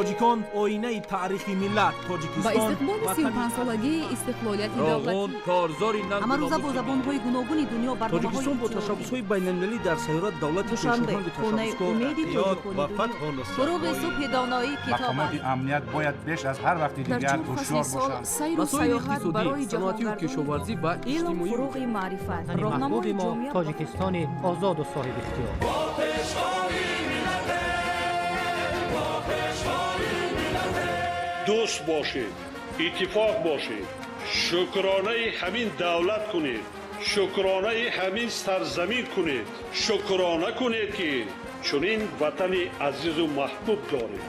Тоҷикон оинаи таърихи миллат. Тоҷикистон ба истиқболи 35-солагии истиқлолияти давлатӣ. Корзори ҳамарӯза бо забонҳои гуногуни дунё Тоҷикистон бо ташаббусҳои байналмилалӣ дар сайёра давлати Душанбе, хонаи умеди тоҷикони дунё. Фуруғи субҳи доноӣ китоб аст. Мақомоти амният бояд беш аз ҳар вақти дигар ҳушёр бошанд. Сайру сайёҳат барои саноатию кишоварзӣ ва Илм иҷтимоӣ. фуруғи маърифат, Ватани роҳнамои маҳбуби мо ҷомеа. Тоҷикистони озоду соҳибихтиёр. Дӯст бошед, иттифоқ бошед, шукронаи ҳамин давлат кунед, шукронаи ҳамин сарзамин кунед, шукрона кунед, ки чунин ватани азизу маҳбуб доред.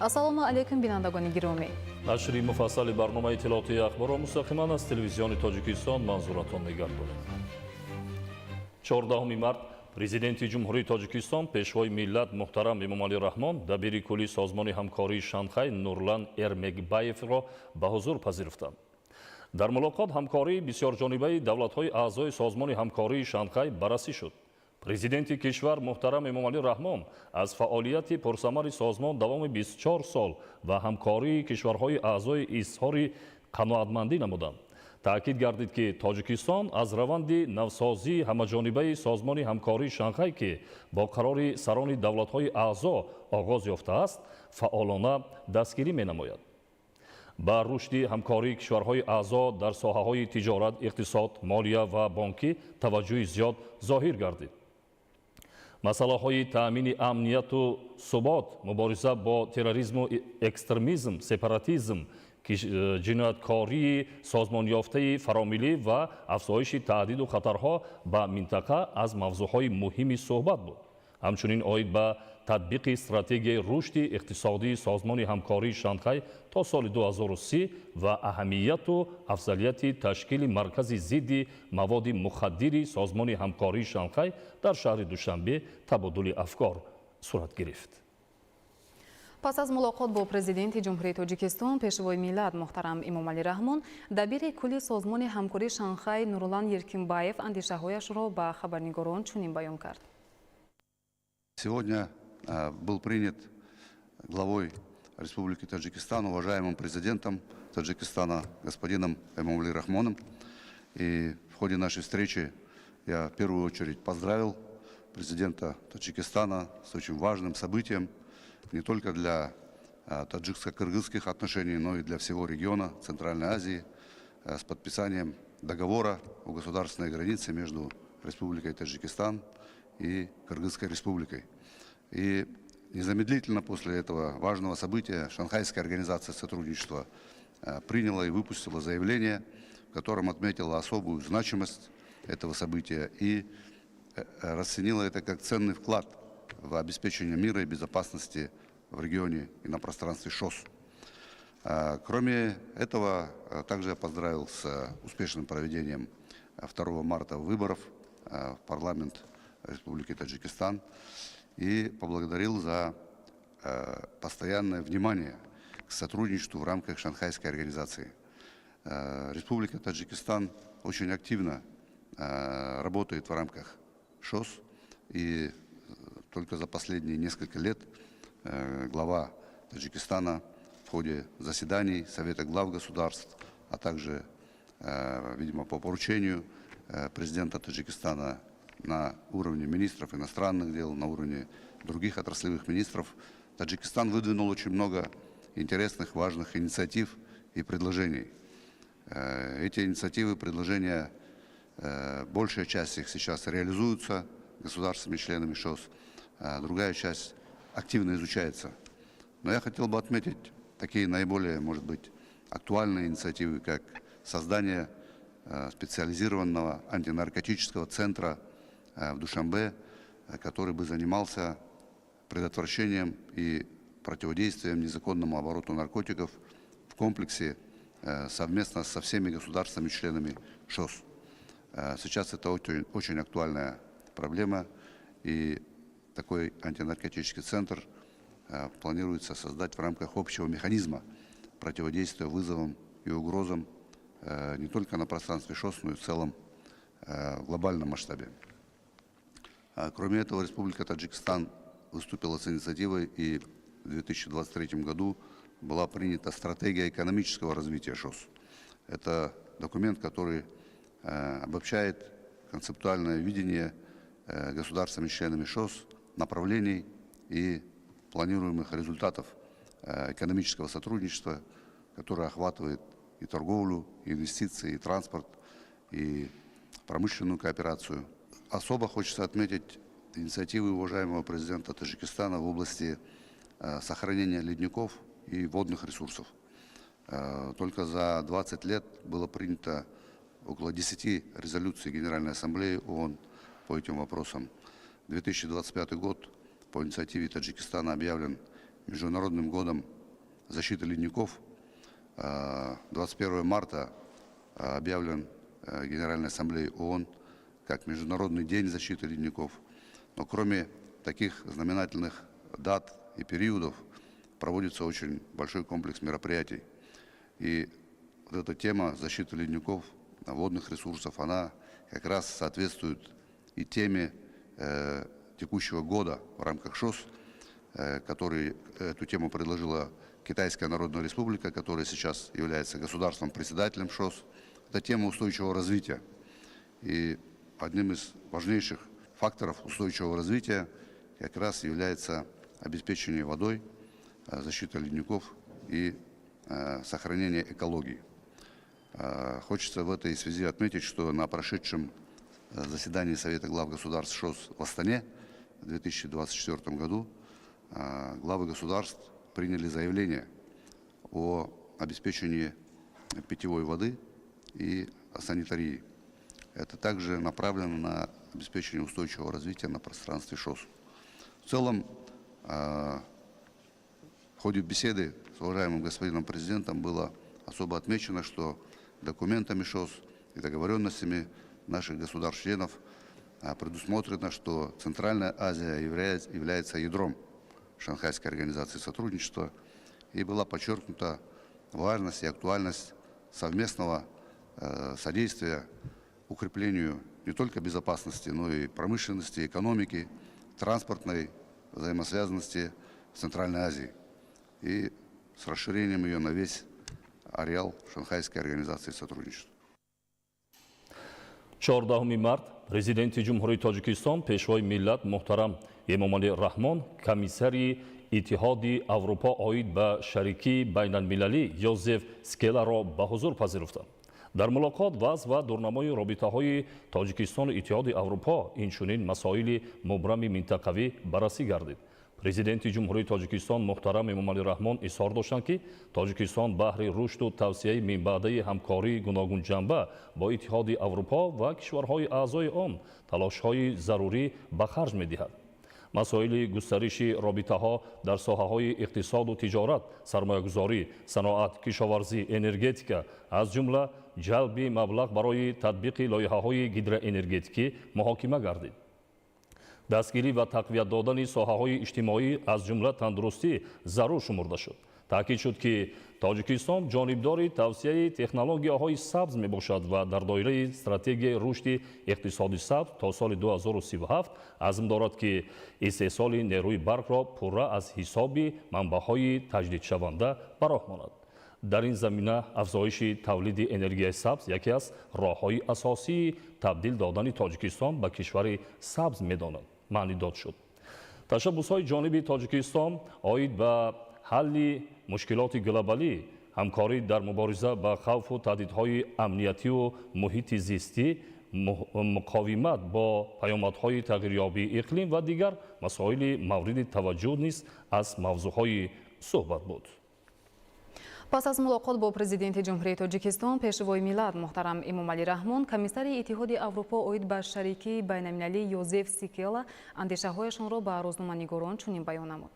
Ассалому алайкум, бинандагони гиромӣ. Нашри муфассали барномаи иттилоотии ахборро мустақиман аз телевизиони Тоҷикистон манзуратон мегардонем. 14 март Президенти Ҷумҳурии Тоҷикистон, Пешвои миллат муҳтарам Эмомалӣ Раҳмон дабири кулли Созмони ҳамкории Шанхай Нурлан Эрмекбаевро ба ҳузур пазируфтанд. Дар мулоқот ҳамкории бисёрҷонибаи давлатҳои аъзои Созмони ҳамкории Шанхай баррасӣ шуд. Президенти кишвар муҳтарам Эмомалӣ Раҳмон аз фаъолияти пурсамари созмон давоми 24 сол ва ҳамкории кишварҳои аъзои изҳори қаноатмандӣ намуданд. Таъкид гардид, ки Тоҷикистон аз раванди навсозии ҳамаҷонибаи Созмони ҳамкории Шанхай, ки бо қарори сарони давлатҳои аъзо оғоз ёфтааст, фаъолона дастгирӣ менамояд. Ба рушди ҳамкории кишварҳои аъзо дар соҳаҳои тиҷорат, иқтисод, молия ва бонкӣ таваҷҷӯҳи зиёд зоҳир гардид. Масъалаҳои таъмини амнияту субот, мубориза бо терроризму экстремизм, сепаратизм, ҷинояткории созмонёфтаи фаромиллӣ ва афзоиши таҳдиду хатарҳо ба минтақа аз мавзӯъҳои муҳими суҳбат буд. Ҳамчунин оид ба татбиқи стратегияи рушди иқтисодии Созмони ҳамкории Шанхай то соли 2030 ва аҳамияту афзалияти ташкили маркази зидди маводи мухаддири Созмони ҳамкории Шанхай дар шаҳри Душанбе табодули афкор сурат гирифт. Пас аз мулоқот бо Президенти Ҷумҳурии Тоҷикистон, Пешвои миллат муҳтарам Эмомалӣ Раҳмон, дабири кулли Созмони ҳамкории Шанхай Нурлан Еркинбаев андешаҳояшро ба хабарнигорон чунин баён кард. Сегодня был принят главой Республики Таджикистан, уважаемым президентом Таджикистана господином Эмомали Рахмоном. И в ходе нашей встречи я в первую очередь поздравил президента Таджикистана с очень важным событием не только для таджикско-кыргызских отношений, но и для всего региона Центральной Азии с подписанием договора о государственной границе между Республикой Таджикистан и Кыргызской Республикой. И незамедлительно после этого важного события Шанхайская организация сотрудничества приняла и выпустила заявление, в котором отметила особую значимость этого события и расценила это как ценный вклад в обеспечение мира и безопасности в регионе и на пространстве ШОС. Кроме этого, также я поздравил с успешным проведением 2 марта выборов в парламент Республики Таджикистан и поблагодарил за постоянное внимание к сотрудничеству в рамках Шанхайской организации. Республика Таджикистан очень активно работает в рамках ШОС, и только за последние несколько лет глава Таджикистана в ходе заседаний Совета глав государств, а также, видимо, по поручению президента Таджикистана на уровне министров иностранных дел, на уровне других отраслевых министров, Таджикистан выдвинул очень много интересных, важных инициатив и предложений. Эти инициативы, предложения, большая часть их сейчас реализуются государствами-членами ШОС, а другая часть активно изучается. Но я хотел бы отметить такие наиболее, может быть, актуальные инициативы, как создание специализированного антинаркотического центра в Душанбе, который бы занимался предотвращением и противодействием незаконному обороту наркотиков в комплексе совместно со всеми государствами-членами ШОС. Сейчас это очень, очень актуальная проблема, и такой антинаркотический центр планируется создать в рамках общего механизма противодействия вызовам и угрозам не только на пространстве ШОС, но и в целом в глобальном масштабе. Кроме этого, Республика Таджикистан выступила с инициативой, и в 2023 году была принята стратегия экономического развития ШОС. Это документ, который обобщает концептуальное видение государствами-членами ШОС, направлений и планируемых результатов экономического сотрудничества, которое охватывает и торговлю, и инвестиции, и транспорт, и промышленную кооперацию. Особо хочется отметить инициативы уважаемого президента Таджикистана в области сохранения ледников и водных ресурсов. Только за 20 лет было принято около 10 резолюций Генеральной Ассамблеи ООН по этим вопросам. 2025 год по инициативе Таджикистана объявлен Международным годом защиты ледников. 21 марта объявлен Генеральной Ассамблеей ООН как Международный день защиты ледников. Но кроме таких знаменательных дат и периодов проводится очень большой комплекс мероприятий. И вот эта тема защиты ледников, водных ресурсов, она как раз соответствует и теме текущего года в рамках ШОС, который эту тему предложила Китайская Народная Республика, которая сейчас является государством-председателем ШОС. Это тема устойчивого развития. И одним из важнейших факторов устойчивого развития как раз является обеспечение водой, защита ледников и сохранение экологии. Хочется в этой связи отметить, что на прошедшем заседании Совета глав государств ШОС в Астане в 2024 году главы государств приняли заявление о обеспечении питьевой воды и санитарии. Это также направлено на обеспечение устойчивого развития на пространстве ШОС. В целом, в ходе беседы с уважаемым господином президентом было особо отмечено, что документами ШОС и договоренностями наших государств-членов предусмотрено, что Центральная Азия является ядром Шанхайской организации сотрудничества, и была подчеркнута важность и актуальность совместного содействия укреплению не только безопасности, но и промышленности, экономики, транспортной взаимосвязанности в Центральной Азии и с расширением ее на весь ареал Шанхайской организации сотрудничества. 14 март Президенти Ҷумҳурии Тоҷикистон, Пешвои миллат муҳтарам Эмомалӣ Раҳмон комиссари Иттиҳоди Аврупо оид ба шарикии байналмилалӣ Йозеф Скеларо ба ҳузур пазируфтанд. Дар мулоқот вазъ ва дурнамои робитаҳои Тоҷикистону Иттиҳоди Аврупо, инчунин масоили мубрами минтақавӣ баррасӣ гардид. Президенти Ҷумҳурии Тоҷикистон муҳтарам Эмомалӣ Раҳмон изҳор доштанд, ки Тоҷикистон баҳри рушду тавсияи минбаъдаи ҳамкории гуногунҷанба бо Иттиҳоди Аврупо ва кишварҳои аъзои он талошҳои зарурӣ ба харҷ медиҳад. Масоили густариши робитаҳо дар соҳаҳои иқтисоду тиҷорат, сармоягузорӣ, саноат, кишоварзӣ, энергетика, аз ҷумла ҷалби маблағ барои татбиқи лоиҳаҳои гидроэнергетикӣ муҳокима гардид. Дастгирӣ ва тақвият додани соҳаҳои иҷтимоӣ, аз ҷумла тандурустӣ, зарур шумурда шуд. Таъкид шуд, ки Тоҷикистон ҷонибдори тавсияи технологияҳои сабз мебошад ва дар доираи стратегияи рушди иқтисоди сабз то соли 2037 азм дорад, ки истеҳсоли нерӯи барқро пурра аз ҳисоби манбаъҳои таҷдидшаванда ба роҳ монад. Дар ин замина афзоиши тавлиди энергияи сабз яке аз роҳҳои асосии табдил додани Тоҷикистон ба кишвари сабз медонад маънидод шуд. Ташаббусҳои ҷониби Тоҷикистон оид ба ҳалли мушкилоти глобалӣ, ҳамкорӣ дар мубориза ба хавфу таҳдидҳои амниятию муҳити зистӣ, муқовимат бо паёмадҳои тағйирёбии иқлим ва дигар масоили мавриди таваҷҷӯҳ низ аз мавзӯъҳои суҳбат буд. Пас аз мулоқот бо Президенти Ҷумҳурии Тоҷикистон, Пешвои миллат муҳтарам Эмомалӣ Раҳмон, комиссари Иттиҳоди Аврупо оид ба шарикии байналмилалӣ Йозеф Сикела андешаҳояшонро ба рӯзноманигорон чунин баён намуд.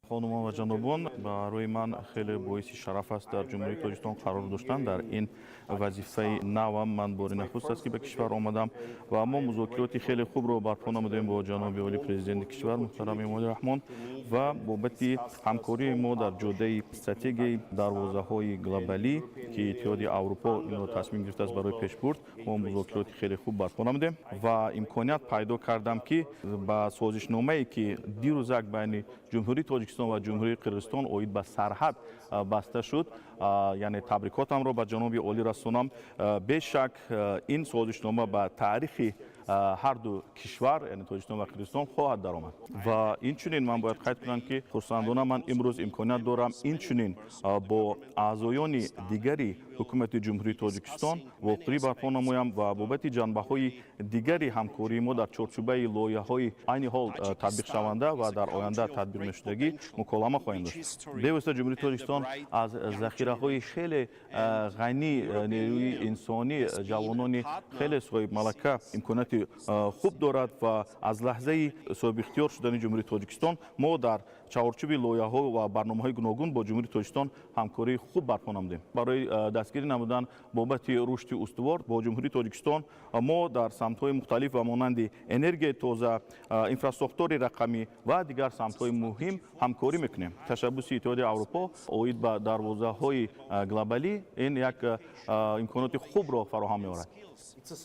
Хонумон ва ҷанобон, барои ман хеле боиси шараф аст дар Ҷумҳурии Тоҷикистон қарор доштан дар ин вазифаи навам. Ман бори нахуст аст, ки ба кишвар омадам ва мо музокироти хеле хубро барпо намудем бо ҷаноби оли, президенти кишвар муҳтарам Эмомалӣ Раҳмон, ва бобати ҳамкории мо дар ҷодаи стратегияи дарвозаҳои глобалӣ, ки Иттиҳоди Аврупо инро тасмим гирифтааст барои пешбурд, мо музокироти хеле хуб барпо намудем ва имконият пайдо кардам, ки ба созишномае, ки дирӯзак байни Ҷумҳурии Тоҷикистон ва Ҷумҳурии Қирғизистон оид ба сарҳад баста шуд, яъне табрикотамро ба ҷаноби олӣ расонам. Бешак, ин созишнома ба таърихи ҳарду кишвар, яъне Тоҷикистон ва Қирғизистон, хоҳад даромад. Ва инчунин ман бояд қайд кунам, ки хурсандона ман имрӯз имконият дорам инчунин бо аъзоёни дигари ҳукумати Ҷумҳурии Тоҷикистон вохӯрӣ барпо намоям ва бобати ҷанбаҳои дигари ҳамкории мо дар чорчӯбаи лоиҳаҳои айни ҳол татбиқшаванда ва дар оянда татбиқ мешудагӣ муколама хоҳем дошт. Бевосита Ҷумҳурии Тоҷикистон аз захираҳои хеле ғанӣ, нерӯи инсонӣ, ҷавонони хеле соҳибмалака имконияти хуб дорад ва аз лаҳзаи соҳибихтиёр шудани Ҷумҳурии Тоҷикистон мо дар чаҳорчӯби лоиҳаҳо ва барномаҳои гуногун бо Ҷумҳурии Тоҷикистон ҳамкории хуб барпо намудем. Барои дастгирӣ намудан бобати рушди устувор бо Ҷумҳурии Тоҷикистон мо дар самтҳои мухталиф ва монанди энергияи тоза, инфрасохтори рақамӣ ва дигар самтҳои муҳим ҳамкорӣ мекунем. Ташаббуси Иттиҳоди Аврупо оид ба дарвозаҳои глобалӣ ин як имконоти хубро фароҳам меорад.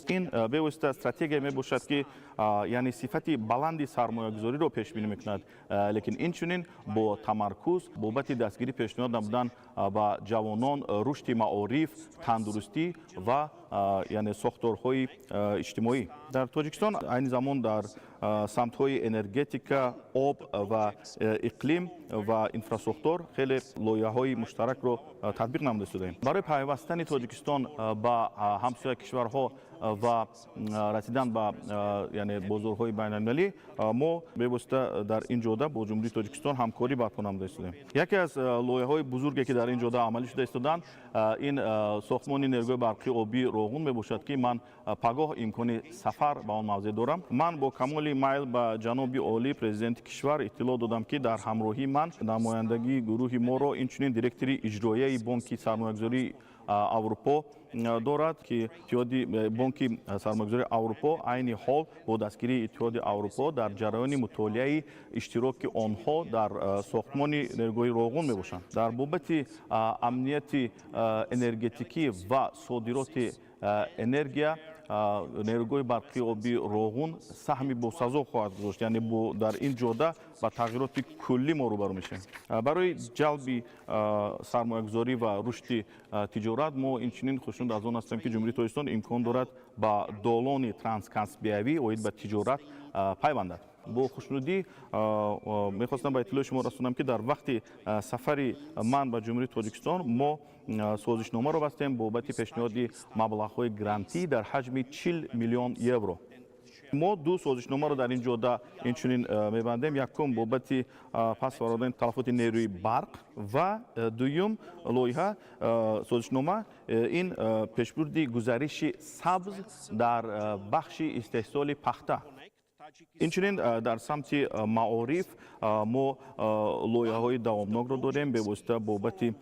Ин бевосита стратегия мебошад, ки яъне сифати баланди сармоягузориро пешбинӣ мекунад, лекин инчунин бо тамаркуз бобати дастгирӣ пешниҳод намудан ба ҷавонон, рушди маориф, тандурустӣ ва яъне сохторҳои иҷтимоӣ. Дар Тоҷикистон айни замон дар самтҳои энергетика, об ва иқлим ва инфрасохтор хеле лоиҳаҳои муштаракро татбиқ намуда истодаем. Барои пайвастани Тоҷикистон ба ҳамсоя кишварҳо ва расидан ба яъне бозорҳои байналмилалӣ мо бевосита дар ин ҷода бо Ҷумҳурии Тоҷикистон ҳамкорӣ барпо намуда истодаем. Яке аз лоиҳаҳои бузурге, ки дар ин ҷода амалӣ шуда истоданд, ин сохтмони нерӯгоҳи барқии обии Роғун мебошад, ки ман пагоҳ имкони сафар ба он мавзеъ дорам. Ман бо камоли майл ба ҷаноби олӣ, президенти кишвар, иттилоъ додам, ки дар ҳамроҳии ман намояндагии гурӯҳи моро инчунин директори иҷроияи Бонки сармоягузории Аврупо дорад, ки иттиҳоди Бонки сармоягузории Аврупо айни ҳол бо дастгирии Иттиҳоди Аврупо дар ҷараёни мутолиаи иштироки онҳо дар сохтмони нерӯгоҳи Роғун мебошанд. Дар бобати амнияти энергетикӣ ва содироти энергия нерӯгоҳи барқии обии Роғун саҳми босазо хоҳад гузошт, яъне дар ин ҷода ба тағйироти куллӣ мо рӯбарӯ мешавем. Барои ҷалби сармоягузорӣ ва рушди тиҷорат мо инчунин хушнуд аз он ҳастем, ки Ҷумҳурии Тоҷикистон имкон дорад ба долони транскаспиявӣ оид ба тиҷорат пайвандад. Бо хушнудӣ мехостам ба иттилои шумо расонам, ки дар вақти сафари ман ба Ҷумҳурии Тоҷикистон мо созишномаро бастем бобати пешниҳоди маблағҳои грантӣ дар ҳаҷми 40 миллион евро. Мо ду созишномаро дар ин ҷода инчунин мебандем: якум, бобати паст фаровардани талафоти нерӯи барқ, ва дуюм лоиҳа, созишнома, ин пешбурди гузариши сабз дар бахши истеҳсоли пахта. Инчунин дар самти маориф мо лоиҳаҳои давомнокро дорем, бевосита бобати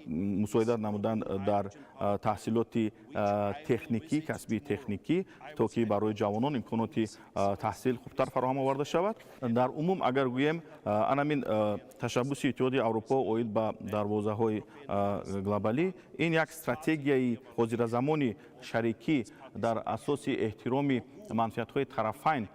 мусоидат намудан дар таҳсилоти техникӣ, касбии техникӣ, то ки барои ҷавонон имконоти таҳсил хубтар фароҳам оварда шавад. Дар умум агар гӯем, анамин ташаббуси Иттиҳоди Аврупо оид ба дарвозаҳои глобалӣ ин як стратегияи ҳозиразамони шарикӣ дар асоси эҳтироми манфиатҳои тарафайн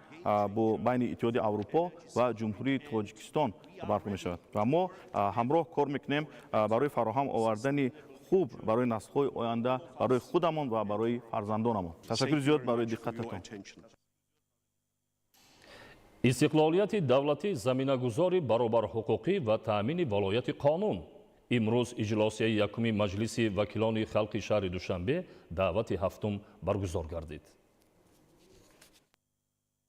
бо байни Иттиҳоди Аврупо ва Ҷумҳурии Тоҷикистон барпо мешавад ва мо ҳамроҳ кор мекунем барои фароҳам овардани хуб барои наслҳои оянда, барои худамон ва барои фарзандонамон. Ташаккури зиёд барои диққататон. Истиқлолияти давлатӣ заминагузори баробарҳуқуқӣ ва таъмини валояти қонун. Имрӯз иҷлосияи якуми Маҷлиси вакилони халқи шаҳри Душанбе даъвати ҳафтум баргузор гардид.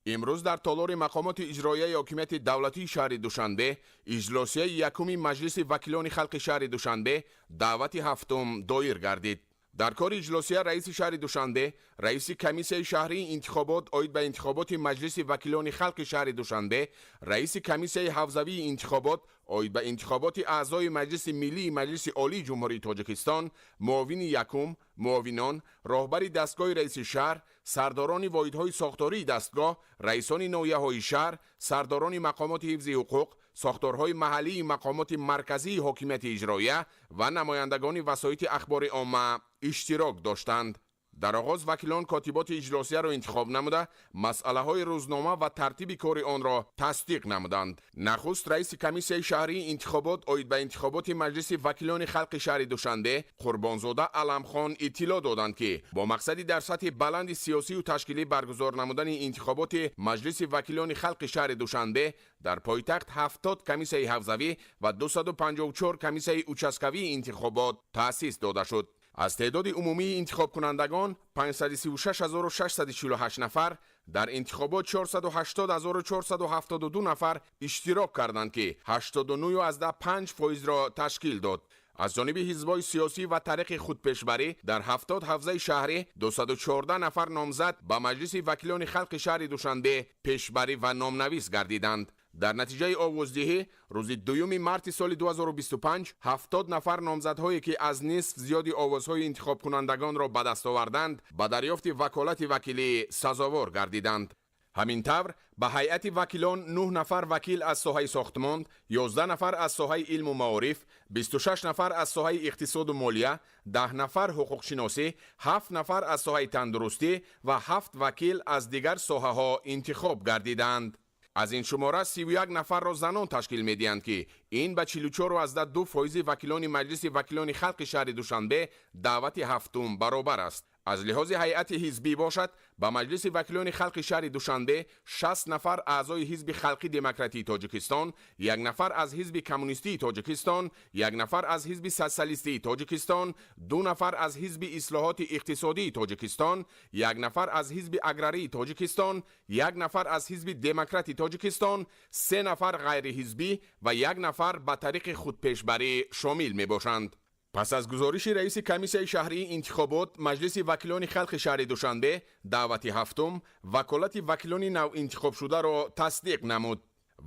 Имрӯз дар толори мақомоти иҷроияи ҳокимияти давлатии шаҳри Душанбе иҷлосияи якуми Маҷлиси вакилони халқи шаҳри Душанбе даъвати ҳафтум доир гардид. Дар кори иҷлосия раиси шаҳри Душанбе, раиси комиссияи шаҳрии интихобот оид ба интихоботи Маҷлиси вакилони халқи шаҳри Душанбе, раиси комиссияи ҳавзавии интихобот Оид ба интихоботи аъзои Маҷлиси Миллии Маҷлиси Олии Ҷумҳурии Тоҷикистон, муовини якум, муовинон, роҳбари дастгоҳи раиси шаҳр, сардорони воҳидҳои сохтории дастгоҳ, раисони ноҳияҳои шаҳр, сардорони мақомоти ҳифзи ҳуқуқ, сохторҳои маҳаллии мақомоти марказии ҳокимияти иҷроия ва намояндагони васоити ахбори омма иштирок доштанд. Дар оғоз вакилон котиботи иҷлосияро интихоб намуда, масъалаҳои рӯзнома ва тартиби кори онро тасдиқ намуданд. Нахуст раиси комиссияи шаҳрии интихобот оид ба интихоботи Маҷлиси вакилони халқи шаҳри Душанбе Қурбонзода Аламхон иттилоъ доданд, ки бо мақсади дар сатҳи баланди сиёсию ташкилӣ баргузор намудани интихоботи Маҷлиси вакилони халқи шаҳри Душанбе дар пойтахт 70 комиссияи ҳавзавӣ ва 254 комиссияи участкавии интихобот таъсис дода шуд. Аз теъдоди умумии интихобкунандагон 536648 нафар дар интихобот 480472 нафар иштирок карданд, ки 89,5 фоизро ташкил дод. Аз ҷониби ҳизбҳои сиёсӣ ва тариқи худпешбарӣ дар 70 ҳавзаи шаҳрӣ 214 нафар номзад ба Маҷлиси вакилони халқи шаҳри Душанбе пешбарӣ ва номнавис гардиданд. Дар натиҷаи овоздиҳӣ рӯзи 2 марти соли 2025 70 нафар номзадҳое, ки аз нисф зиёди овозҳои интихобкунандагонро ба даст оварданд, ба дарёфти ваколати вакилӣ сазовор гардиданд. Ҳамин тавр, ба ҳайати вакилон 9 нафар вакил аз соҳаи сохтмон, 11 нафар аз соҳаи илму маориф, 26 нафар аз соҳаи иқтисоду молия, 10 нафар ҳуқуқшиносӣ, 7 нафар аз соҳаи тандурустӣ ва 7 вакил аз дигар соҳаҳо интихоб гардиданд. Аз ин шумора 31 нафарро занон ташкил медиҳанд, ки ин ба 44,2 фоизи вакилони Маҷлиси вакилони халқи шаҳри Душанбе даъвати ҳафтум баробар аст. Аз лиҳози ҳайати ҳизбӣ бошад, ба Маҷлиси вакилони халқи шаҳри Душанбе 60 нафар аъзои Ҳизби халқи демократии Тоҷикистон, як нафар аз Ҳизби коммунистии Тоҷикистон, як нафар аз Ҳизби социалистии Тоҷикистон, 2 нафар аз Ҳизби ислоҳоти иқтисодии Тоҷикистон, як нафар аз Ҳизби аграрии Тоҷикистон, як нафар аз Ҳизби демократи Тоҷикистон, 3 нафар ғайриҳизбӣ ва як нафар ба тариқи худпешбарӣ шомил мебошанд. Пас аз гузориши раиси комиссияи шаҳрии интихобот, Маҷлиси вакилони халқи шаҳри Душанбе даъвати ҳафтум ваколати вакилони навинтихобшударо тасдиқ намуд.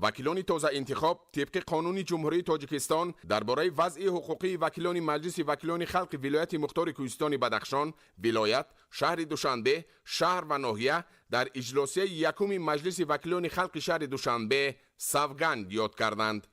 Вакилони тозаинтихоб тибқи Қонуни Ҷумҳурии Тоҷикистон дар бораи вазъи ҳуқуқии вакилони Маҷлиси вакилони халқи вилояти мухтори Кӯҳистони Бадахшон, вилоят, шаҳри Душанбе, шаҳр ва ноҳия дар иҷлосияи якуми Маҷлиси вакилони халқи шаҳри Душанбе савганд ёд карданд.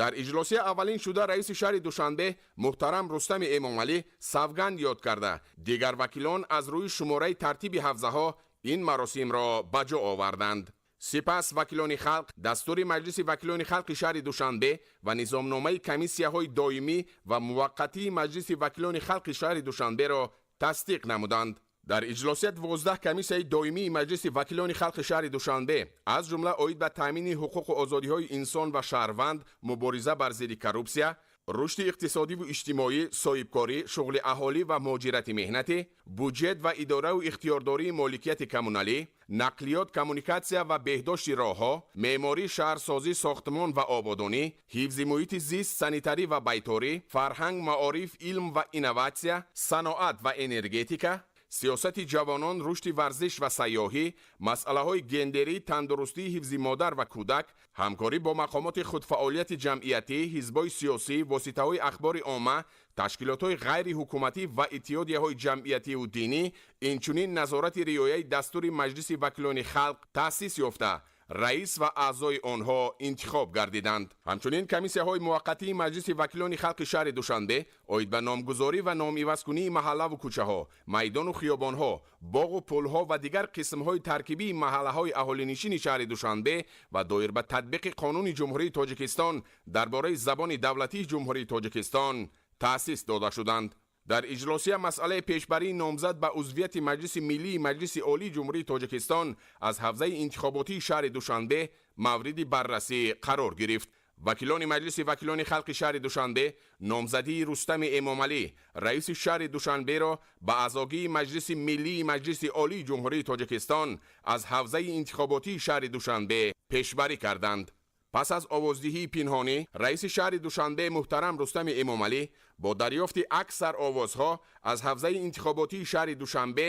Дар иҷлосия аввалин шуда раиси шаҳри Душанбе муҳтарам Рустами Эмомалӣ савганд ёд карда, дигар вакилон аз рӯи шумораи тартиби ҳавзаҳо ин маросимро ба ҷо оварданд. Сипас вакилони халқ дастури Маҷлиси вакилони халқи шаҳри Душанбе ва низомномаи комиссияҳои доимӣ ва муваққатии Маҷлиси вакилони халқи шаҳри Душанберо тасдиқ намуданд. Дар иҷлосия 12 комиссияи доимии Маҷлиси вакилони халқи шаҳри Душанбе, аз ҷумла оид ба таъмини ҳуқуқу озодиҳои инсон ва шаҳрванд, мубориза бар зидди коррупсия, рушди иқтисодиву иҷтимоӣ, соҳибкорӣ, шуғли аҳолӣ ва муҳоҷирати меҳнатӣ, буҷет ва идораву ихтиёрдории моликияти коммуналӣ, нақлиёт, коммуникатсия ва беҳдошти роҳҳо, меъморӣ, шаҳрсозӣ, сохтмон ва ободонӣ, ҳифзи муҳити зист, санитарӣ ва байторӣ, фарҳанг, маориф, илм ва инноватсия, саноат ва энергетика, сиёсати ҷавонон, рушди варзиш ва сайёҳӣ, масъалаҳои гендерӣ, тандурустии ҳифзи модар ва кӯдак, ҳамкорӣ бо мақомоти худфаъолияти ҷамъиятӣ, ҳизбҳои сиёсӣ, воситаҳои ахбори омма, ташкилотҳои ғайриҳукуматӣ ва иттиҳодияҳои ҷамъиятиву динӣ, инчунин назорати риояи дастури Маҷлиси вакилони халқ таъсис ёфта, раис ва аъзои онҳо интихоб гардиданд. Ҳамчунин комиссияҳои муваққатии Маҷлиси вакилони халқи шаҳри Душанбе оид ба номгузорӣ ва номивазкунии маҳаллаву кӯчаҳо, майдону хиёбонҳо, боғу пулҳо ва дигар қисмҳои таркибии маҳаллаҳои аҳолинишини шаҳри Душанбе ва доир ба татбиқи Қонуни Ҷумҳурии Тоҷикистон дар бораи забони давлатии Ҷумҳурии Тоҷикистон таъсис дода шуданд. Дар иҷлосия масъалаи пешбарии номзад ба узвияти Маҷлиси Миллии Маҷлиси Олии Ҷумҳурии Тоҷикистон аз ҳавзаи интихоботии шаҳри Душанбе мавриди баррасӣ қарор гирифт. Вакилони Маҷлиси вакилони халқи шаҳри Душанбе номзадии Рустами Эмомалӣ, раиси шаҳри Душанберо ба аъзогии Маҷлиси Миллии Маҷлиси Олии Ҷумҳурии Тоҷикистон аз ҳавзаи интихоботии шаҳри Душанбе пешбарӣ карданд. Пас аз овоздиҳии пинҳонӣ раиси шаҳри Душанбе муҳтарам Рустами Эмомалӣ бо дарёфти аксар овозҳо аз ҳавзаи интихоботии шаҳри Душанбе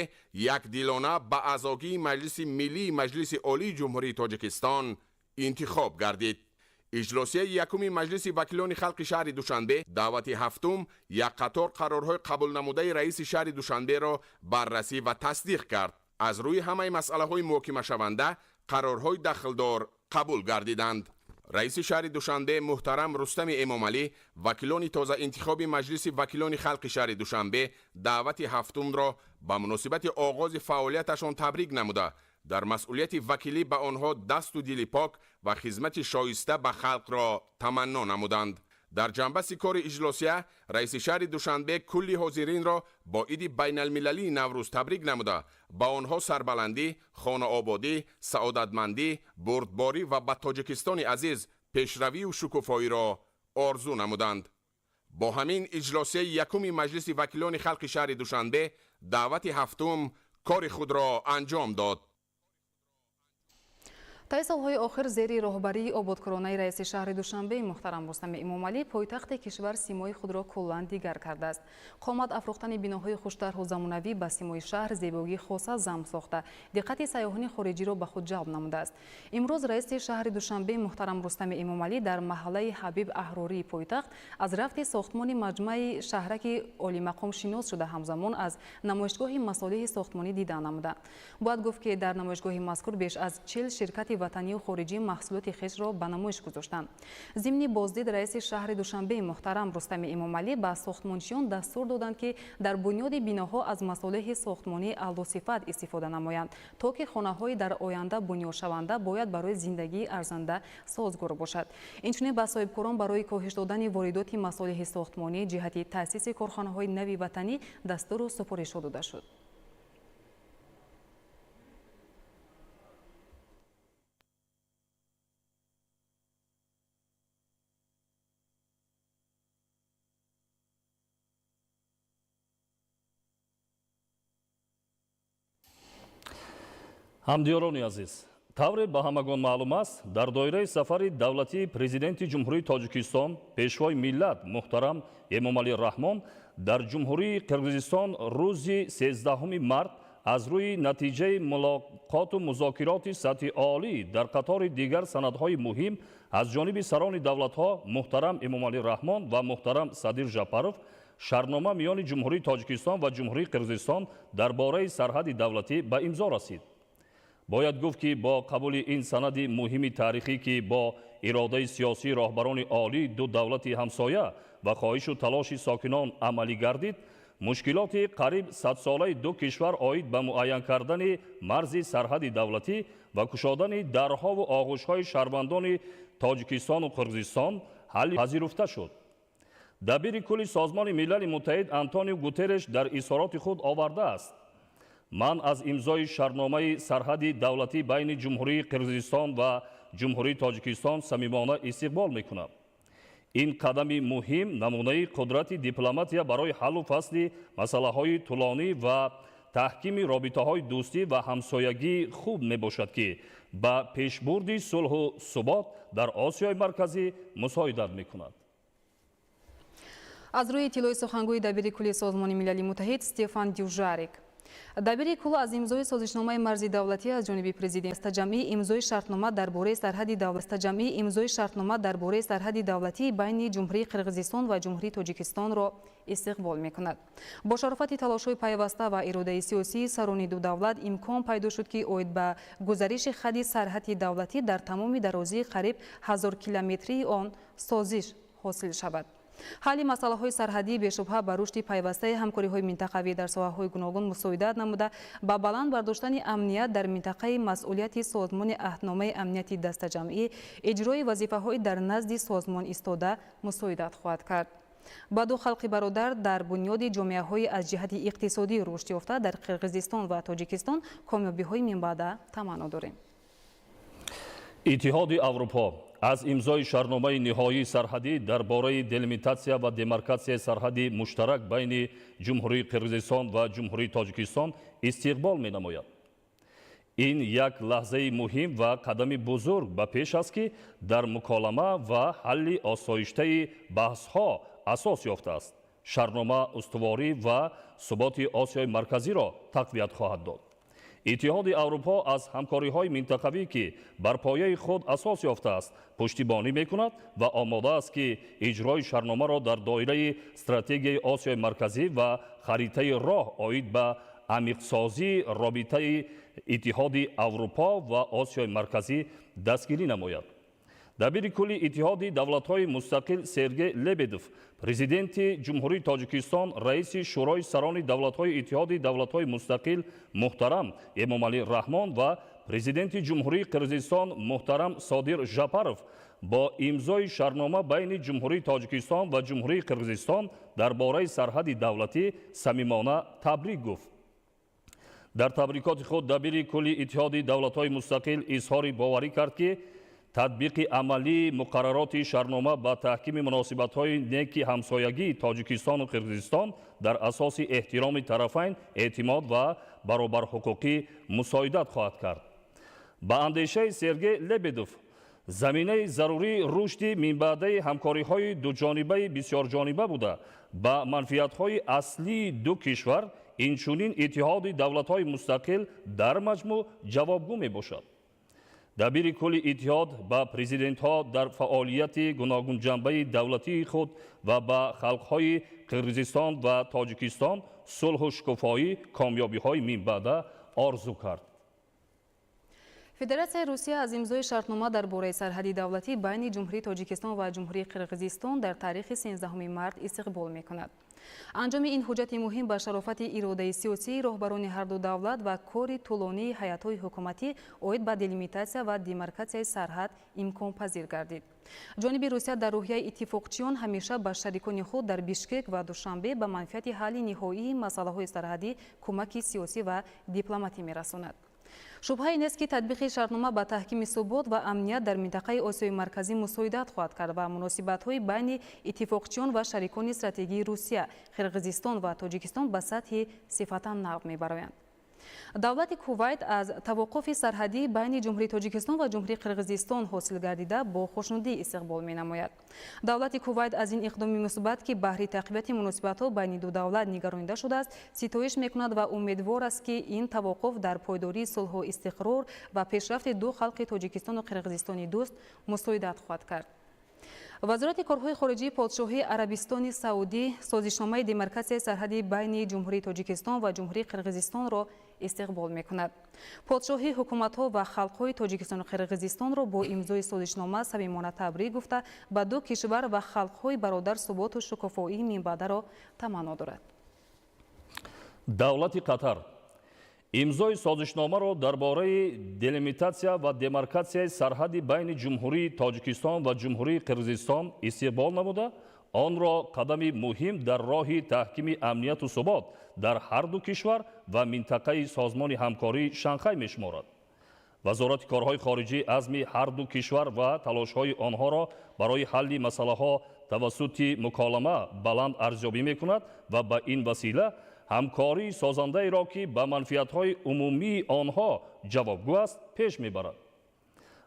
якдилона ба аъзогии Маҷлиси Миллии Маҷлиси Олии Ҷумҳурии Тоҷикистон интихоб гардид. Иҷлосияи якуми Маҷлиси вакилони халқи шаҳри Душанбе даъвати ҳафтум як қатор қарорҳои қабулнамудаи раиси шаҳри Душанберо баррасӣ ва тасдиқ кард. Аз рӯи ҳамаи масъалаҳои муҳокимашаванда қарорҳои дахлдор қабул гардиданд. Раиси шаҳри Душанбе муҳтарам Рустами Эмомалӣ вакилони тозаинтихоби Маҷлиси вакилони халқи шаҳри Душанбе даъвати ҳафтумро ба муносибати оғози фаъолияташон табрик намуда, дар масъулияти вакилӣ ба онҳо дасту дили пок ва хизмати шоиста ба халқро таманно намуданд. Дар ҷанбаси кори иҷлосия раиси шаҳри Душанбе кулли ҳозиринро бо иди байналмилалии Наврӯз табрик намуда, ба онҳо сарбаландӣ, хонаободӣ, саодатмандӣ, бурдборӣ ва ба Тоҷикистони азиз пешравию шукуфоиро орзу намуданд. Бо ҳамин иҷлосияи якуми Маҷлиси вакилони халқи шаҳри Душанбе даъвати ҳафтум кори худро анҷом дод. Таи солҳои охир зери роҳбарии ободкоронаи раиси шаҳри Душанбе муҳтарам Рустами Эмомалӣ пойтахти кишвар симои худро куллан дигар кардааст. Қомат афрӯхтани биноҳои хуштарҳу замонавӣ ба симои шаҳр зебогии хоса зам сохта, диққати сайёҳони хориҷиро ба худ ҷалб намудааст. Имрӯз раиси шаҳри Душанбе муҳтарам Рустами Эмомалӣ дар маҳаллаи Ҳабиб Аҳрории пойтахт аз рафти сохтмони маҷмӯаи шаҳраки олимақом шинос шуда, ҳамзамон аз намоишгоҳи масолеҳи сохтмонӣ дида намуда. Бояд гуфт, ки дар намоишгоҳи мазкур беш аз 40 ширкати ватанию хориҷӣ маҳсулоти хешро ба намоиш гузоштанд. Зимни боздид раиси шаҳри Душанбе муҳтарам Рустами Эмомалӣ ба сохтмончиён дастур доданд, ки дар бунёди биноҳо аз масолеҳи сохтмонии аълосифат истифода намоянд, то ки хонаҳои дар оянда бунёдшаванда бояд барои зиндагии арзанда созгор бошад. Инчунин ба соҳибкорон барои коҳиш додани воридоти масолеҳи сохтмонӣ ҷиҳати таъсиси корхонаҳои нави ватанӣ дастуру супоришҳо дода шуд. Ҳамдиёрони азиз, тавре ба ҳамагон маълум аст, дар доираи сафари давлатии Президенти Ҷумҳурии Тоҷикистон, Пешвои миллат муҳтарам Эмомалӣ Раҳмон дар Ҷумҳурии Қирғизистон рӯзи 13 март аз рӯи натиҷаи мулоқоту музокироти сатҳи олӣ дар қатори дигар санадҳои муҳим аз ҷониби сарони давлатҳо муҳтарам Эмомалӣ Раҳмон ва муҳтарам Садир Жапаров шартнома миёни Ҷумҳурии Тоҷикистон ва Ҷумҳурии Қирғизистон дар бораи сарҳади давлатӣ ба имзо расид. Бояд гуфт, ки бо қабули ин санади муҳими таърихӣ, ки бо иродаи сиёсии роҳбарони олии ду давлати ҳамсоя ва хоҳишу талоши сокинон амалӣ гардид, мушкилоти қариб садсолаи ду кишвар оид ба муайян кардани марзи сарҳади давлатӣ ва кушодани дарҳову оғӯшҳои шаҳрвандони Тоҷикистону Қирғизистон ҳалли пазируфта шуд. Дабири кулли Созмони Милали Муттаҳид Антонио Гутерреш дар изҳороти худ овардааст: ман аз имзои шартномаи сарҳади давлатӣ байни Ҷумҳурии Қирғизистон ва Ҷумҳурии Тоҷикистон самимона истиқбол мекунам. Ин қадами муҳим намунаи қудрати дипломатия барои ҳаллу фасли масъалаҳои тӯлонӣ ва таҳкими робитаҳои дӯстӣ ва ҳамсоягии хуб мебошад, ки ба пешбурди сулҳу субот дар Осиёи Марказӣ мусоидат мекунад. Аз рӯи иттилои сухангӯи дабири кулли Созмони Милали Муттаҳид Стефан Дюжарик, дабири кулл аз имзои созишномаи марзи давлатӣ аз ҷониби президент дастаҷамъии имзои шартнома дар бораи сарҳади дастаҷамъии имзои шартнома дар бораи сарҳади давлатии байни Ҷумҳурии Қирғизистон ва Ҷумҳурии Тоҷикистонро истиқбол мекунад. Бо шарофати талошҳои пайваста ва иродаи сиёсии сарони ду давлат имкон пайдо шуд, ки оид ба гузариши хадди сарҳади давлатӣ дар тамоми дарозии қариб 1000 километрии он созиш ҳосил шавад. Ҳалли масъалаҳои сарҳадӣ бешубҳа ба рушди пайвастаи ҳамкориҳои минтақавӣ дар соҳаҳои гуногун мусоидат намуда, ба баланд бардоштани амният дар минтақаи масъулияти Созмони Аҳдномаи амнияти дастаҷамъӣ, иҷрои вазифаҳои дар назди созмон истода мусоидат хоҳад кард. Ба ду халқи бародар дар бунёди ҷомеаҳои аз ҷиҳати иқтисодӣ рушд ёфта дар Қирғизистон ва Тоҷикистон комёбиҳои минбаъда таманно дорем. Иттиҳоди Аврупо аз имзои шартномаи ниҳоии сарҳадӣ дар бораи делимитатсия ва демаркатсияи сарҳади муштарак байни Ҷумҳурии Қирғизистон ва Ҷумҳурии Тоҷикистон истиқбол менамояд. Ин як лаҳзаи муҳим ва қадами бузург ба пеш аст, ки дар муколама ва ҳалли осоиштаи баҳсҳо асос ёфтааст. Шартнома устуворӣ ва суботи Осиёи Марказиро тақвият хоҳад дод. Иттиҳоди Аврупо аз ҳамкориҳои минтақавӣ, ки бар пояи худ асос ёфтааст, пуштибонӣ мекунад ва омода аст, ки иҷрои шартномаро дар доираи стратегияи Осиёи Марказӣ ва харитаи роҳ оид ба амиқсозии робитаи Иттиҳоди Аврупо ва Осиёи Марказӣ дастгирӣ намояд. Дабири кулли Иттиҳоди давлатҳои мустақил Сергей Лебедев, президенти Ҷумҳурии Тоҷикистон, раиси Шӯрои сарони давлатҳои Иттиҳоди давлатҳои мустақил муҳтарам Эмомалӣ Раҳмон ва президенти Ҷумҳурии Қирғизистон муҳтарам Содир Жапаров бо имзои шартнома байни Ҷумҳурии Тоҷикистон ва Ҷумҳурии Қирғизистон дар бораи сарҳади давлатӣ самимона табрик гуфт. Дар табрикоти худ дабири кулли Иттиҳоди давлатҳои мустақил изҳори боварӣ кард, ки татбиқи амалии муқаррароти шартнома ба таҳкими муносибатҳои неки ҳамсоягии Тоҷикистону Қирғизистон дар асоси эҳтироми тарафайн, эътимод ва баробарҳуқуқӣ мусоидат хоҳад кард. Ба андешаи Сергей Лебедев, заминаи зарурии рушди минбаъдаи ҳамкориҳои дуҷонибаи бисёрҷониба буда, ба манфиатҳои аслии ду кишвар, инчунин Иттиҳоди давлатҳои мустақил дар маҷмӯъ ҷавобгӯ мебошад. Дабири кулли иттиҳод ба президентҳо дар фаъолияти гуногунҷанбаи давлатии худ ва ба халқҳои Қирғизистон ва Тоҷикистон сулҳу шукуфоӣ, комёбиҳои минбаъда орзу кард. Федератсияи Русия аз имзои шартнома дар бораи сарҳади давлатӣ байни Ҷумҳурии Тоҷикистон ва Ҷумҳурии Қирғизистон дар таърихи 13 март истиқбол мекунад. Анҷоми ин ҳуҷҷати муҳим ба шарофати иродаи сиёсии роҳбарони ҳарду давлат ва кори тӯлонии ҳайатҳои ҳукуматӣ оид ба делимитатсия ва демаркатсияи сарҳад имконпазир гардид. Ҷониби Русия дар рӯҳияи иттифоқчиён ҳамеша ба шарикони худ дар Бишкек ва Душанбе ба манфиати ҳалли ниҳоии масъалаҳои сарҳадӣ кӯмаки сиёсӣ ва дипломатӣ мерасонад. Шубҳае нест, ки татбиқи шартнома ба таҳкими субот ва амният дар минтақаи Осиёи Марказӣ мусоидат хоҳад кард ва муносибатҳои байни иттифоқчиён ва шарикони стратегии Русия, Қирғизистон ва Тоҷикистон ба сатҳи сифатан нав мебароянд. Давлати Кувайт аз тавоқуфи сарҳадӣ байни Ҷумҳурии Тоҷикистон ва Ҷумҳурии Қирғизистон ҳосил гардида бо хушнудӣ истиқбол менамояд. Давлати Кувайт аз ин иқдоми мусбат, ки баҳри тақвияти муносибатҳо байни ду давлат нигаронида шудааст, ситоиш мекунад ва умедвор аст, ки ин тавоқуф дар пойдории сулҳу истиқрор ва пешрафти ду халқи Тоҷикистону Қирғизистони дӯст мусоидат хоҳад кард. Вазорати корҳои хориҷии Подшоҳии Арабистони Саудӣ созишномаи демаркатсияи сарҳади байни Ҷумҳурии Тоҷикистон ва Ҷумҳурии Қирғизистонро истиқбол мекунад. Подшоҳӣ ҳукуматҳо ва халқҳои Тоҷикистону Қирғизистонро бо имзои созишнома самимона табрик гуфта, ба ду кишвар ва халқҳои бародар суботу шукуфоии минбаъдаро таманно дорад. Давлати Қатар имзои созишномаро дар бораи делимитатсия ва демаркатсияи сарҳади байни Ҷумҳурии Тоҷикистон ва Ҷумҳурии Қирғизистон истиқбол намуда, онро қадами муҳим дар роҳи таҳкими амнияту субот дар ҳар ду кишвар ва минтақаи Созмони ҳамкории Шанхай мешуморад. Вазорати корҳои хориҷӣ азми ҳар ду кишвар ва талошҳои онҳоро барои ҳалли масъалаҳо тавассути муколама баланд арзёбӣ мекунад ва ба ин васила ҳамкории созандаеро, ки ба манфиатҳои умумии онҳо ҷавобгӯ аст, пеш мебарад.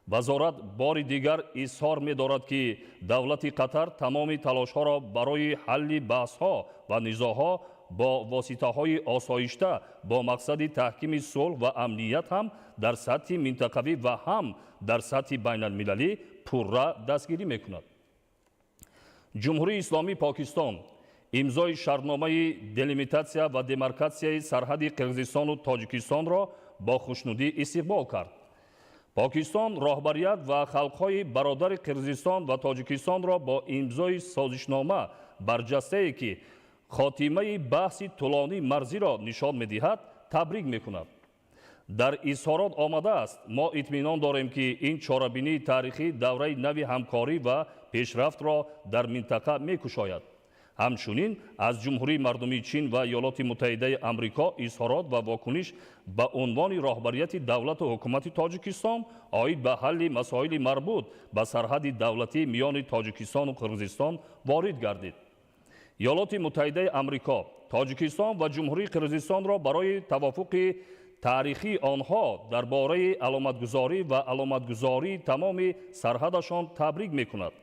Вазорат бори дигар изҳор медорад, ки давлати Қатар тамоми талошҳоро барои ҳалли баҳсҳо ва низоъҳо бо воситаҳои осоишта бо мақсади таҳкими сулҳ ва амният ҳам дар сатҳи минтақавӣ ва ҳам дар сатҳи байналмилалӣ пурра дастгирӣ мекунад. Ҷумҳурии Исломии Покистон имзои шартномаи делимитатсия ва демаркатсияи сарҳади Қирғизистону Тоҷикистонро бо хушнудӣ истиқбол кард. Покистон роҳбарият ва халқҳои бародари Қирғизистон ва Тоҷикистонро бо имзои созишнома барҷастае, ки хотимаи баҳси тӯлонии марзиро нишон медиҳад, табрик мекунад. Дар изҳорот омадааст: мо итминон дорем, ки ин чорабинии таърихӣ давраи нави ҳамкорӣ ва пешрафтро дар минтақа мекушояд. Ҳамчунин аз Ҷумҳурии Мардумии Чин ва Иёлоти Муттаҳидаи Амрико изҳорот ва вокуниш ба унвони роҳбарияти давлату ҳукумати Тоҷикистон оид ба ҳалли масоили марбут ба сарҳади давлатӣ миёни Тоҷикистону Қирғизистон ворид гардид. Иёлоти Муттаҳидаи Амрико Тоҷикистон ва Ҷумҳурии Қирғизистонро барои тавофуқи таърихии онҳо дар бораи аломатгузорӣ ва аломатгузории тамоми сарҳадашон табрик мекунад.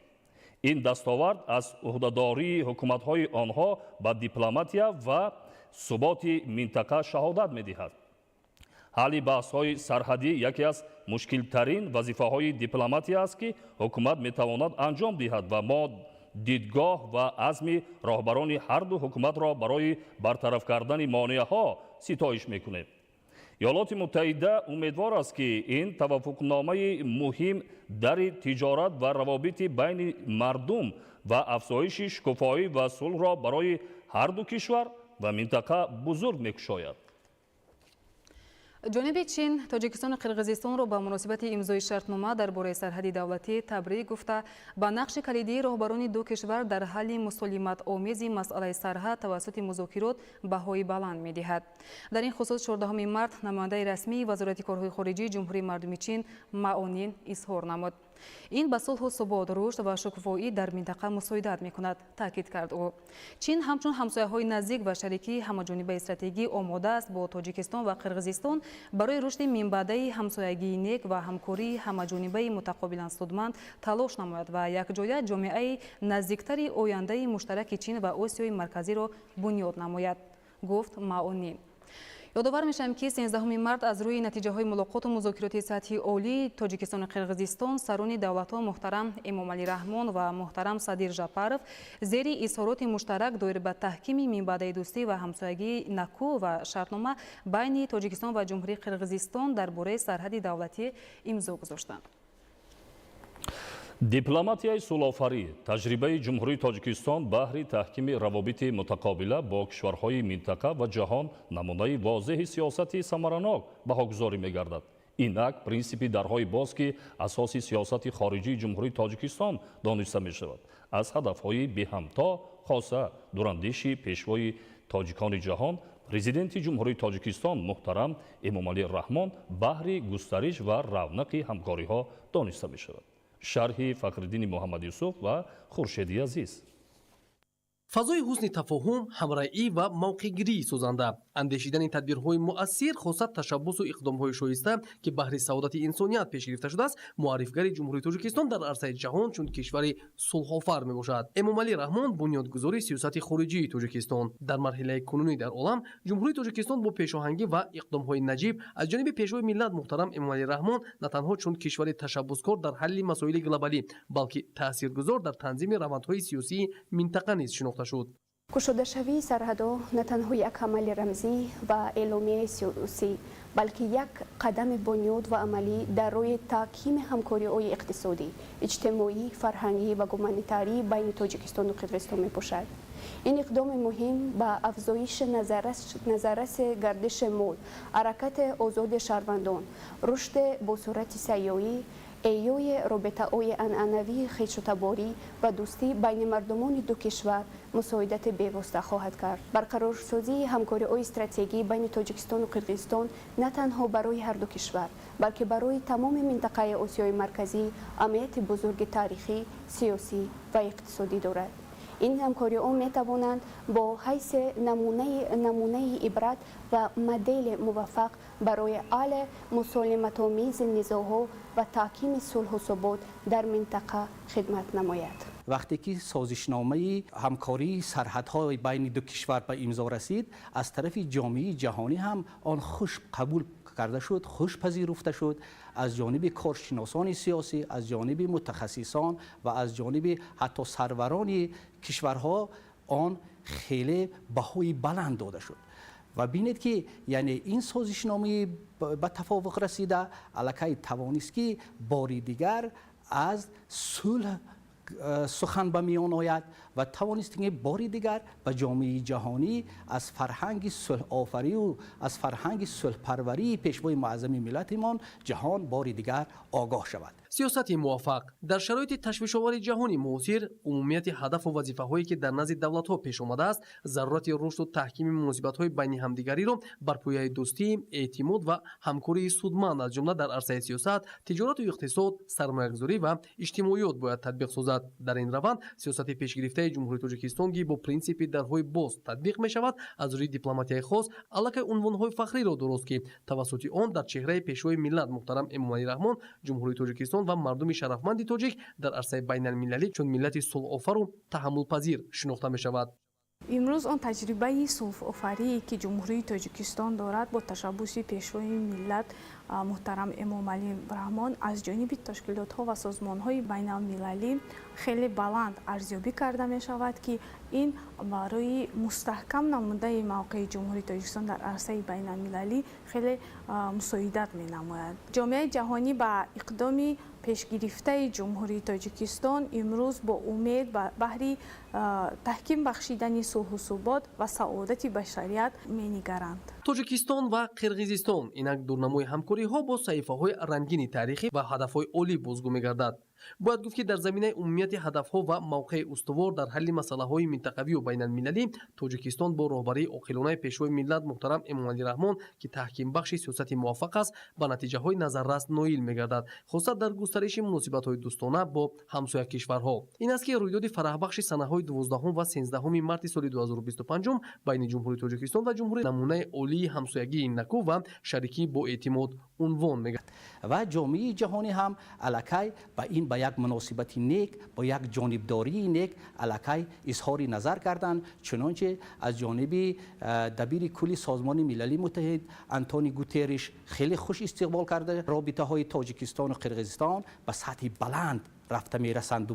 Ин дастовард аз ӯҳдадории ҳукуматҳои онҳо ба дипломатия ва суботи минтақа шаҳодат медиҳад. Ҳалли баҳсҳои сарҳадӣ яке аз мушкилтарин вазифаҳои дипломатия аст, ки ҳукумат метавонад анҷом диҳад ва мо дидгоҳ ва азми роҳбарони ҳар ду ҳукуматро барои бартараф кардани монеаҳо ситоиш мекунем. Иёлоти Муттаҳида умедвор аст, ки ин таваффуқномаи муҳим дари тиҷорат ва равобити байни мардум ва афзоиши шукуфоӣ ва сулҳро барои ҳар ду кишвар ва минтақа бузург мекушояд. Ҷониби Чин Тоҷикистону Қирғизистонро ба муносибати имзои шартнома дар бораи сарҳади давлатӣ табрик гуфта, ба нақши калидии роҳбарони ду кишвар дар ҳалли мусолиматомези масъалаи сарҳад тавассути музокирот баҳои баланд медиҳад. Дар ин хусус 14 март намояндаи расмии Вазорати корҳои хориҷии Ҷумҳурии Мардумии Чин Маонин изҳор намуд. Ин ба сулҳу субот, рушд ва шукуфоӣ дар минтақа мусоидат мекунад, таъкид кард ӯ. Чин ҳамчун ҳамсояҳои наздик ва шарикии ҳамаҷонибаи стратегӣ омода аст бо Тоҷикистон ва Қирғизистон барои рушди минбаъдаи ҳамсоягии нек ва ҳамкории ҳамаҷонибаи мутақобилан судманд талош намояд ва якҷоя ҷомеаи наздиктари ояндаи муштараки Чин ва Осиёи Марказиро бунёд намояд, гуфт Маонин. Ёдовар мешавем, ки 13 март аз рӯи натиҷаҳои мулоқоту музокироти сатҳи олии Тоҷикистону Қирғизистон сарони давлатҳо муҳтарам Эмомалӣ Раҳмон ва муҳтарам Садир Жапаров зери изҳороти муштарак доир ба таҳкими минбаъдаи дӯстӣ ва ҳамсоягии наку ва шартнома байни Тоҷикистон ва Ҷумҳурии Қирғизистон дар бораи сарҳади давлатӣ имзо гузоштанд. Дипломатияи сулҳофарӣ таҷрибаи Ҷумҳурии Тоҷикистон баҳри таҳкими равобити мутақобила бо кишварҳои минтақа ва ҷаҳон намунаи возеҳи сиёсати самаранок баҳогузорӣ мегардад. Инак принсипи дарҳои боз, ки асоси сиёсати хориҷии Ҷумҳурии Тоҷикистон дониста мешавад, аз ҳадафҳои беҳамто, хоса дурандеши пешвои тоҷикони ҷаҳон, Президенти Ҷумҳурии Тоҷикистон муҳтарам Эмомалӣ Раҳмон баҳри густариш ва равнақи ҳамкориҳо дониста мешавад. Шарҳи Фахриддини Муҳаммад Юсуф ва Хуршеди Азиз. Фазои ҳусни тафоҳум, ҳамраӣ ва мавқеъгирии созанда, андешидани тадбирҳои муассир, хоса ташаббусу иқдомҳои шоиста, ки баҳри саодати инсоният пеш гирифта шудааст, муаррифгари Ҷумҳурии Тоҷикистон дар арсаи ҷаҳон чун кишвари сулҳофар мебошад. Эмомалӣ Раҳмон бунёдгузори сиёсати хориҷии Тоҷикистон. Дар марҳилаи кунунӣ дар олам Ҷумҳурии Тоҷикистон бо пешоҳангӣ ва иқдомҳои наҷиб аз ҷониби пешвои миллат муҳтарам Эмомалӣ Раҳмон на танҳо чун кишвари ташаббускор дар ҳалли масоили глобалӣ, балки таъсиргузор дар танзими равандҳои сиёсии минтақа низ шинохта шуд. Кушодашавии сарҳадҳо на танҳо як амали рамзӣ ва эъломияи сиёсӣ, балки як қадами бунёд ва амалӣ дар роҳи таҳкими ҳамкориҳои иқтисодӣ, иҷтимоӣ, фарҳангӣ ва гуманитарӣ байни Тоҷикистону Қирғизистон мебошад. Ин иқдоми муҳим ба афзоиши назарраси гардиши мол, ҳаракати озоди шаҳрвандон, рушди босуръати сайёҳӣ, эҳёи робитаҳои анъанавии хешутаборӣ ва дӯстӣ байни мардумони ду кишвар мусоидати бевосита хоҳад кард. Барқарорсозии ҳамкориҳои стратегӣ байни Тоҷикистону Қирғизистон на танҳо барои ҳар ду кишвар, балки барои тамоми минтақаи Осиёи Марказӣ аҳамияти бузурги таърихӣ, сиёсӣ ва иқтисодӣ дорад. Ин ҳамкориҳо метавонанд бо ҳайси намунаи ибрат ва модели муваффақ барои ҳалли мусолиматомези низоъҳо ва таҳкими сулҳу субот дар минтақа хидмат намояд. Вақте ки созишномаи ҳамкории сарҳадҳои байни ду кишвар ба имзо расид, аз тарафи ҷомеаи ҷаҳонӣ ҳам он хуш қабул карда шуд, хуш пазируфта шуд аз ҷониби коршиносони сиёсӣ, аз ҷониби мутахассисон ва аз ҷониби ҳатто сарварони кишварҳо он хеле баҳои баланд дода шуд. Ва бинед ки яъне ин созишномаи ба тафовуқ расида аллакай тавонист ки бори дигар аз сулҳ сухан ба миён ояд ва тавонист ки бори дигар ба ҷомеаи ҷаҳонӣ аз фарҳанги сулҳофарию аз фарҳанги сулҳпарварии пешвои муаззами миллатимон ҷаҳон бори дигар огоҳ шавад. Сиёсати муваффақ дар шароити ташвишовари ҷаҳони муосир, умумияти ҳадафу вазифаҳое ки дар назди давлатҳо пеш омадааст, зарурати рушду таҳкими муносибатҳои байни ҳамдигариро бар пояи дӯстӣ, эътимод ва ҳамкории судманд аз ҷумла дар арсаи сиёсат, тиҷорату иқтисод, сармоягузорӣ ва иҷтимоиёт бояд татбиқ созад. Дар ин раванд сиёсати пешгирифтаи Ҷумҳурии Тоҷикистон, ки бо принсипи дарҳои боз татбиқ мешавад, аз рӯи дипломатияи хос аллакай унвонҳои фахриро дуруст, ки тавассути он дар чеҳраи пешвои миллат муҳтарам Эмомалӣ Раҳмон Ҷумҳурии Тоҷикистон ва мардуми шарафманди тоҷик дар арсаи байналмилалӣ чун миллати сулҳофару таҳаммулпазир шинохта мешавад. Имрӯз он таҷрибаи сулҳофарие, ки Ҷумҳурии Тоҷикистон дорад, бо ташаббуси Пешвои миллат муҳтарам Эмомалӣ Раҳмон, аз ҷониби ташкилотҳо ва созмонҳои байналмилалӣ хеле баланд арзёбӣ карда мешавад, ки ин барои мустаҳкам намудаи мавқеи Ҷумҳурии Тоҷикистон дар арсаи байналмилалӣ хеле мусоидат менамояд. Ҷомеаи ҷаҳонӣ ба иқдоми пешгирифтаи Ҷумҳурии Тоҷикистон имрӯз бо умед баҳри таҳким бахшидани сулҳу субот ва саодати башарият менигаранд. Тоҷикистон ва Қирғизистон инак дурнамои ҳамкориҳо бо саҳифаҳои рангини таърихӣ ва ҳадафҳои олӣ бозгӯ мегардад. Бояд гуфт, ки дар заминаи умумияти ҳадафҳо ва мавқеи устувор дар ҳалли масъалаҳои минтақавию байналмилалӣ, Тоҷикистон бо роҳбарии оқилонаи Пешвои миллат муҳтарам Эмомалӣ Раҳмон, ки таҳкимбахши сиёсати муваффақ аст, ба натиҷаҳои назаррас ноил мегардад, хоса дар густариши муносибатҳои дӯстона бо ҳамсоя кишварҳо. Ин аст, ки рӯйдоди фараҳбахши санаҳои 12 ва 13 марти соли 2025 байни Ҷумҳурии Тоҷикистон ва Ҷумҳурии намунаи олии ҳамсоягии наку ва шарикӣ бо эътимод унвон мегардад. Ва ҷомеаи ҷаҳонӣ ҳам аллакай ба ин ба як муносибати нек, бо як ҷонибдории нек аллакай изҳори назар карданд. Чунонче аз ҷониби дабири кулли Созмони Милали Муттаҳид Антони Гутерриш хеле хуш истиқбол карда, робитаҳои Тоҷикистону Қирғизистон ба сатҳи баланд рафта мерасанд.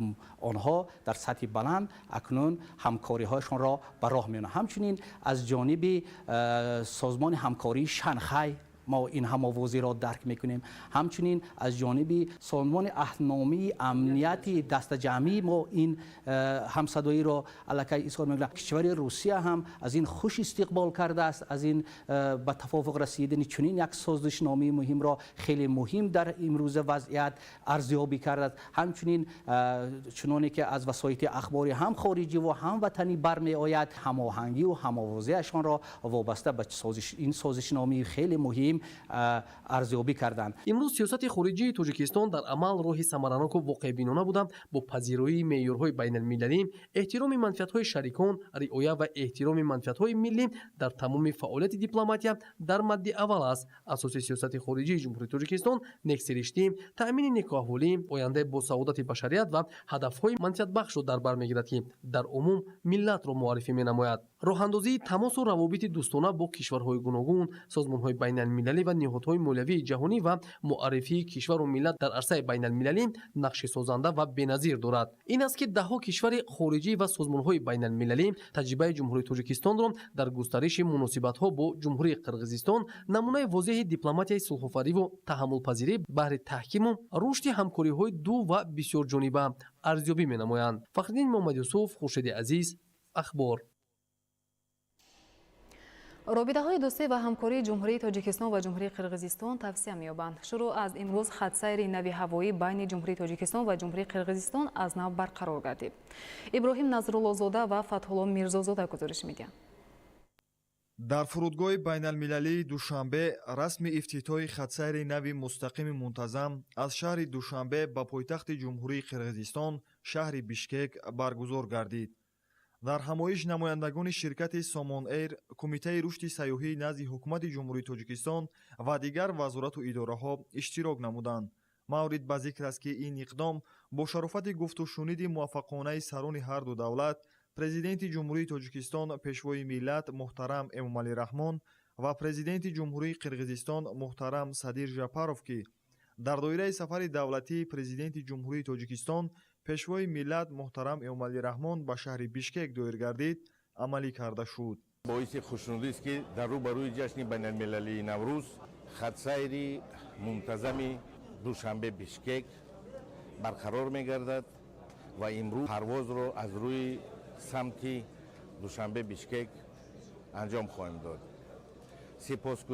Онҳо дар сатҳи баланд акнун ҳамкориҳояшонро ба роҳ меонанд. Ҳамчунин аз ҷониби Созмони ҳамкории Шанхай мо ин ҳамовозиро дарк мекунем. Ҳамчунин аз ҷониби Созмони Аҳдномаи амнияти дастаҷамъӣ мо ин ҳамсадоиро аллакай изҳор мекунем. Кишвари Русия ҳам аз ин хуш истиқбол кардааст, аз ин ба тафофуқ расидани чунин як созишномаи муҳимро хеле муҳим дар имрӯза вазъият арзёбӣ кардааст. Ҳамчунин чуноне ки аз васоити ахбори ҳам хориҷӣ ва ҳам ватанӣ бармеояд, ҳамоҳангӣ ва ҳамовозиашонро вобаста ба ин созишномаи хеле муҳим арзёбӣ карданд. Имрӯз сиёсати хориҷии Тоҷикистон дар амал роҳи самараноку воқеъбинона буда, бо пазироии меъёрҳои байналмилалӣ, эҳтироми манфиатҳои шарикон, риоя ва эҳтироми манфиатҳои миллӣ дар тамоми фаъолияти дипломатия дар мадди аввал аст. Асоси сиёсати хориҷии Ҷумҳурии Тоҷикистон нексириштӣ, таъмини некуаҳволӣ, ояндаи босаодати башарият ва ҳадафҳои манфиатбахшро дар бар мегирад, ки дар умум миллатро муаррифӣ менамояд. Роҳандозии тамосу равобити дӯстона бо кишварҳои гуногун, созмонҳои байналмилалӣ ва ниҳодҳои молиявии ҷаҳонӣ ва муаррифии кишвару миллат дар арсаи байналмилалӣ нақши созанда ва беназир дорад. Ин аст, ки даҳҳо кишвари хориҷӣ ва созмонҳои байналмилалӣ таҷрибаи Ҷумҳурии Тоҷикистонро дар густариши муносибатҳо бо Ҷумҳурии Қирғизистон намунаи возеҳи дипломатияи сулҳофариву таҳаммулпазирӣ баҳри таҳкиму рушди ҳамкориҳои ду ва бисёрҷониба арзёбӣ менамоянд. Фахриддин Муҳаммадюсуф, Хуршеди Азиз, Ахбор. Робитаҳои дӯстӣ ва ҳамкории Ҷумҳурии Тоҷикистон ва Ҷумҳурии Қирғизистон тавсия меёбанд. Шурӯъ аз имрӯз хатсайри нави ҳавоӣ байни Ҷумҳурии Тоҷикистон ва Ҷумҳурии Қирғизистон аз нав барқарор гардид. Иброҳим Назруллозода ва Фатҳулло Мирзозода гузориш медиҳанд. Дар фурудгоҳи байналмилалии Душанбе расми ифтитоҳи хатсайри нави мустақими мунтазам аз шаҳри Душанбе ба пойтахти Ҷумҳурии Қирғизистон, шаҳри Бишкек, баргузор гардид. Дар ҳамоиш намояндагони ширкати Сомон Эйр, Кумитаи рушди сайёҳии назди Ҳукумати Ҷумҳурии Тоҷикистон ва дигар вазорату идораҳо иштирок намуданд. Маврид ба зикр аст, ки ин иқдом бо шарофати гуфтушуниди муваффақонаи сарони ҳарду давлат, Президенти Ҷумҳурии Тоҷикистон, Пешвои миллат муҳтарам Эмомалӣ Раҳмон ва Президенти Ҷумҳурии Қирғизистон муҳтарам Садир Жапаров, ки дар доираи сафари давлатии Президенти Ҷумҳурии Тоҷикистон, Пешвои миллат муҳтарам Эмомалӣ Раҳмон ба шаҳри Бишкек доир гардид, амалӣ карда шуд. Боиси хушнудист, ки дар рӯбарӯи ҷашни байналмилалии Наврӯз хатсайри мунтазами Душанбе Бишкек барқарор мегардад ва имрӯз парвозро аз рӯи самти Душанбе Бишкек анҷом хоҳем дод. Сипосгузорам.